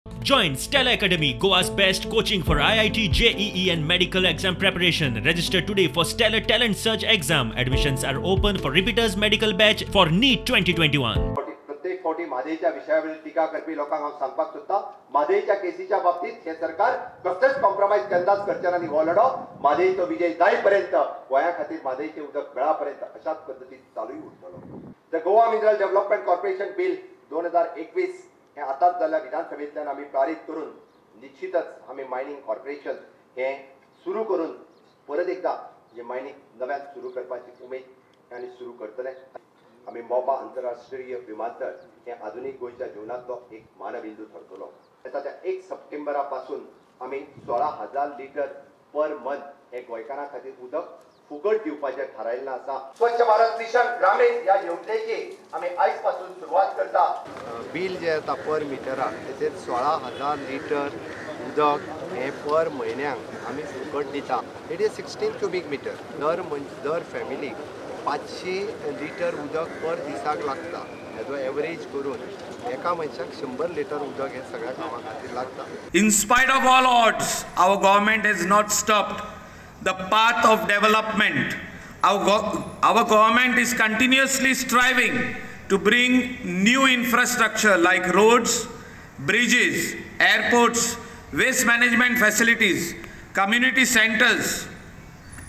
Join Stella Academy, Goa's best coaching for IIT, JEE and medical exam preparation. Register today for Stellar Talent Search exam. Admissions are open for repeaters medical batch for NEET 2021. प्रत्येक फावटी म्हादयच्या विशयावरील टीका करपी लोकांक हांव सांगपाक सोदता, म्हादयच्या केसीच्या बाबतीत हे सरकार कसलेच कॉम्प्रोमायज केन्नाच करचें ना आनी हो लढो म्हादयचो विजय जायपर्यंत, गोंया खातीर म्हादयचें उदक मेळा पर्यंत अशाच पद्दतीन चालूय उरतलो. The Goa Mineral Development Corporation Bill 2021 हे आतांच जाल्ल्या विधानसभेंतल्यान आमी पारीत करून निश्चितच आमी मायनींग कॉर्पोरेशन हें सुरू करून परत एकदां जे मायनींग नव्यान सुरू करपाची उमेद आनी सुरू करतले. आमी मोपा आंतरराष्ट्रीय विमानतळ हें आधुनीक गोंयच्या जिवनांतलो एक मानबिंदू थरतलो. येता त्या 1 सप्टेंबरा पासून आमी 16,000 लिटर पर मंथ हे गोंयकारां खातीर उदक फुकट दिवपाचें थारायल्लें आसा. स्वच्छ भारत मिशन ग्रामीण ह्या येवजणेची आमी आयज पासून सुरवात करता. बील जें येता पर मिटराक तेचेर 16,000 लिटर उदक हें पर म्हयन्याक आमी फुकट दिता. It is 16 cubic meter. दर फॅमिलीक 500 लिटर उदक पर दिसाक लागता. हेजो एवरेज करून एका मनशाक 100 लिटर उदक हे सगळ्या कामां खातीर लागता. In spite of all odds, our government has not stopped the path of development. Our government is continuously striving to bring new infrastructure like roads, bridges, airports, waste management facilities, community centers,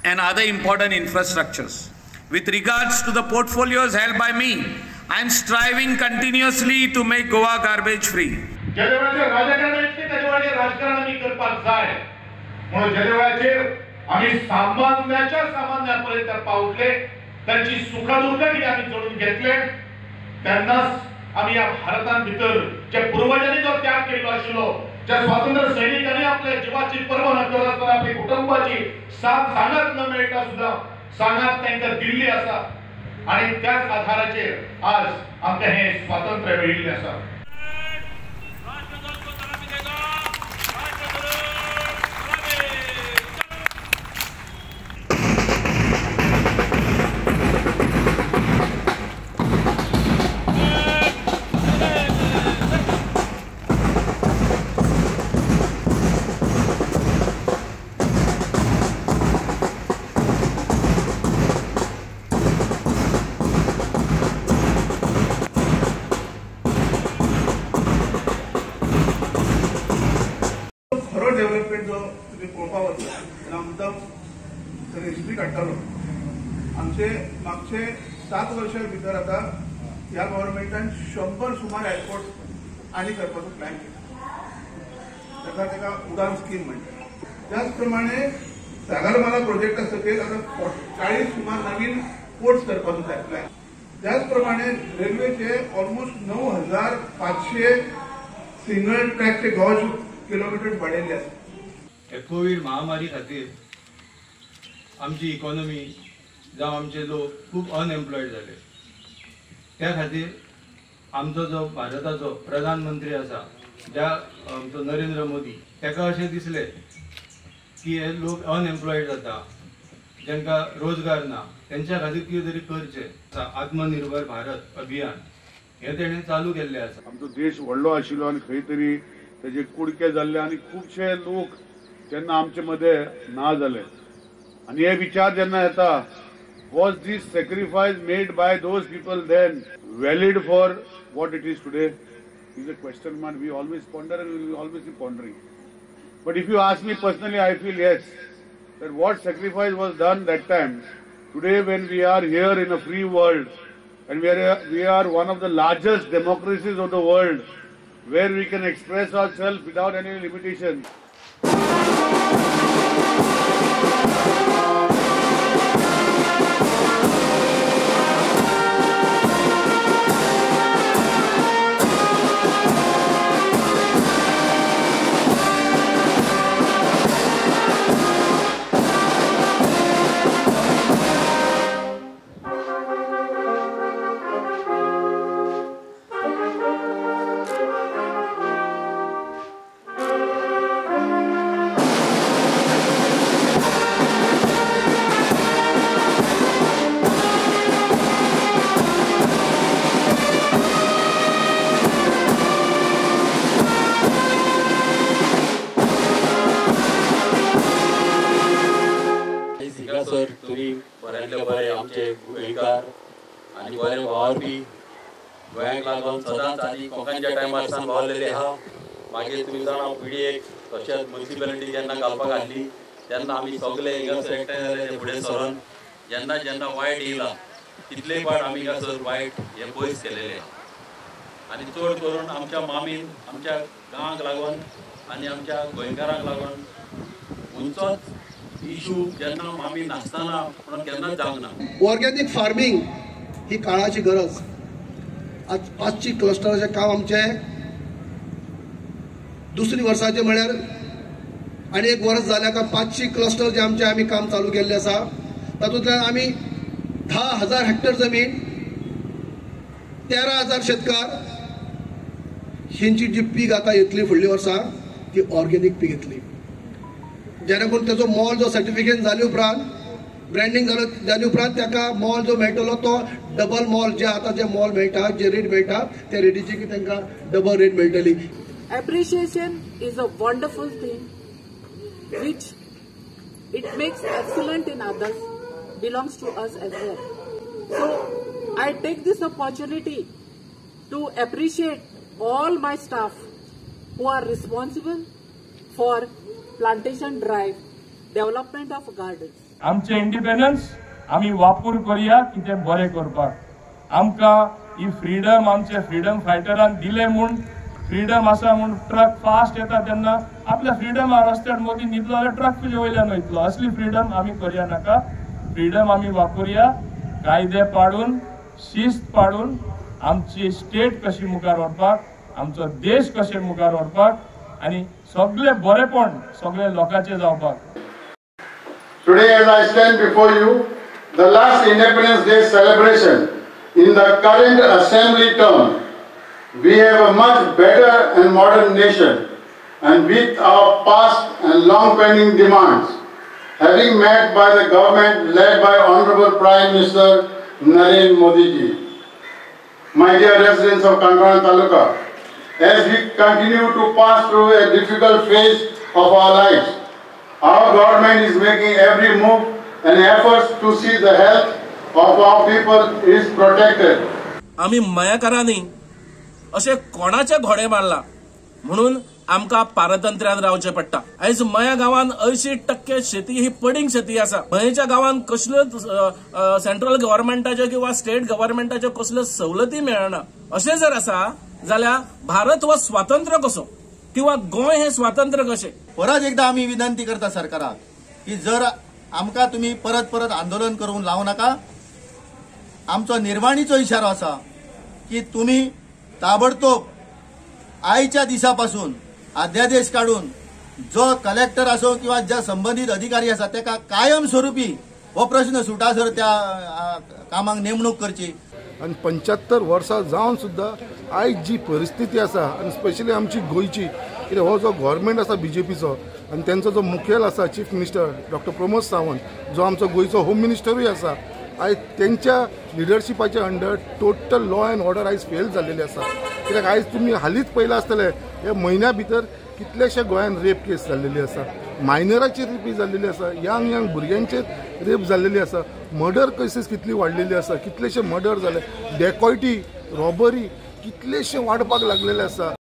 and other important infrastructures. With regards to the portfolios held by me, I am striving continuously to make Goa garbage free. आमी सामान्याच्या सामान्यापर्यंत पावले, त्यांची सुखदुःख कितें आमी जोडून घेतले, तेन्नाच आमी ह्या भारतान भितर जे पुर्वजांनी जो त्याग केल्लो आशिल्लो, ज्या स्वातंत्र्य सैनिकांनी आपल्या जिवाची पर्वा न करता आपल्या कुटुंबाची साथ सांगात न मेळटा सुद्दां सांगात तांकां दिल्ली आसा आनी त्याच आधाराचेर आज आमकां हें स्वातंत्र्य मेळिल्लें आसा. डेव्हलपमेंट जो तुमी पळोवपाक वता तेन्ना मुद्दाम हिस्ट्री काडटालो. आमचे मागचे 7 वर्सां भितर आतां ह्या गव्हर्मेंटान 100 सुमार एअरपोर्ट आनी करपाचो प्लॅन केला. ताका ताका उडान स्कीम म्हणटा. त्याच प्रमाणे सागरमाला प्रोजेक्टा सकयल आतां 40 सुमार नवीन पोर्ट्स करपाचो प्लॅन. त्याच प्रमाणे रेल्वेचे ऑलमोस्ट 9,500 सिंगल ट्रॅकचे गॉज किलोमीटर वाडयल्ले आसा. कोवीड महामारी खातीर आमची इकॉनॉमी जावं आमचे लोक खूब अनएम्प्लॉयड जाले. त्या खातीर आमचो जो भारताचो प्रधानमंत्री आसा, ज्या आमचो नरेंद्र मोदी, ताका अशें दिसलें की हे लोक अनएम्प्लॉयड जाता, जांकां रोजगार ना, तेंच्या खातीर कितें तरी करचें. आत्मनिर्भर भारत अभियान हें तेणें चालू केल्लें आसा. आमचो देश व्हडलो आशिल्लो आनी खंय तरी तेजे कुडके जाल्ले आनी खुबशे लोक तेन्ना आमचे मदें ना जाले. आनी हे विचार जेन्ना येता, was this sacrifice made by those people then valid for what it is today is a question mark. We always ponder and we will always be pondering. But if you ask me personally, I feel yes, that what sacrifice was done that time, today when we are here in a free world and we are one of the largest democracies of the world, where we can express ourselves without any limitation. तुमी बऱ्यांतले बरे आमचे गोंयकार आनी बरे वावरपी गोंयांक लागून सदांच आदी कोंकणच्या टायमार सावन वावरलेले आहा. मागीर तुमी जाणा पीडीए तशेंच म्युनिसिपेलिटी जेन्ना घालपाक आहली तेन्ना आमी सगळे हिंगासर एकठांय जाले ते फुडें सरून जेन्ना जेन्ना वायट येयला तितले पाट आमी हिंगासर वायट हें पयस केलेलें आहा. आनी चड करून आमच्या मामीन आमच्या गांवाक लागून आनी आमच्या गोंयकारांक लागून खंयचोच इशू जेन्ना मामी नासतना म्हणून केन्नाच जावंक ना. ऑर्गेनीक फार्मींग ही काळाची गरज. आज पांचशी क्लस्टराचें काम आमचें दुसरी वर्साचें म्हळ्यार आनी एक वर्स जालें आतां 500 क्लस्टर जे आमचे आमी काम चालू केल्लें आसा तातूंतल्यान आमी 10,000 हेक्टर जमीन 13,000 शेतकार हेंची जी पीक आतां येतली फुडल्या वर्सा ती ऑर्गेनीक पीक येतली, जेणे करून तेजो मोल जो सर्टिफिकेट जाले उपरांत ब्रँडींग जाले उपरांत ताका मोल जो मेळटलो तो डबल मोल, जे आतां जे मोल मेळटा जे रेट मेळटा त्या रेटीची तांकां डबल रेट मेळटली. Appreciation is a wonderful thing which it makes excellent in others, belongs to us as well. So I take this opportunity to appreciate all my staff who are responsible for plantation drive, development of gardens. आमचे independence आमी वापर करूया कितें बरें करपाक. आमकां ही freedom आमचे freedom फायटरान दिले म्हूण फ्रीडम आसा म्हूण ट्रक फास्ट येता तेन्ना आपल्या फ्रीडम रस्त्यार मदीं न्हिदलो जाल्यार ट्रक तुजे वयल्यान वयतलो. असली फ्रीडम आमी करूया नाका. फ्रीडम आमी वापरुया कायदे पाडून शिस्त पाडून आमची स्टेट कशी मुखार व्हरपाक, आमचो देश कशे मुखार व्हरपाक आनी सगळे बरेपण सगळे लोकांचे जावपाक. Today as I stand before you, the last Independence Day celebration in the current assembly term, we have a much better and modern nation, and with our past and long pending demands having met by the government led by Honorable Prime Minister Narendra Modi ji. My dear residents of Canacona Taluka, as we continue to pass through a difficult phase of our lives, our government is making every move and efforts to see the health of our people is protected. आमी मयेकारांनी अशें कोणाचे घोडे मारला म्हणून आमकां पारतंत्र्यान रावचें पडटा. आयज मया गांवान 80% शेती ही पडींग शेती आसा. मयेच्या गांवान कसल्योच सेंट्रल गव्हर्मेंटाच्यो किंवा स्टेट गव्हर्मेंटाच्यो कसल्यो सवलती मेळना. अशें जर आसा जाल्यार भारत हो स्वातंत्र्य कसो किंवा गोंय हें स्वातंत्र्य कशें? परत एकदा आमी विनंती करता सरकाराक की जर आमकां तुमी परत परत आंदोलन करूंक लावं नाका. आमचो निर्वाणीचो इशारो आसा की तुमी ताबडतोब आयच्या दिसा पासून अध्यादेश काडून जो कलेक्टर आसो किंवा ज्या संबंदीत अधिकारी आसा ताका कायमस्वरूपी हो प्रश्न सुटासर त्या कामाक नेमणूक करची. आनी 75 वर्सां जावन सुद्दां आयज जी परिस्थिती आसा आनी स्पेशली आमची गोंयची, कित्याक हो जो गव्हर्मेंट आसा बीजेपीचो आनी तेंचो जो मुखेल आसा chief minister doctor Pramod Sawant जो आमचो गोंयचो होम मिनिस्टरूय आसा, आयज तेंच्या लिडरशिपाच्या under total law and order आयज फेल जाल्लेली आसा. कित्याक आयज तुमी हालींच पळयलां आसतलें ह्या म्हयन्या भितर कितलेशे गोंयान रेप केस जाल्लेली आसा, मायनराचेर रेपी जाल्लेली आसा, यंग यंग भुरग्यांचेर रेप जाल्लेली आसा, मर्डर केसीस कितली वाडलेली आसा, कितलेशे मर्डर जाले, डेकॉयटी, रॉबरी कितलेशे वाडपाक लागलेले आसा.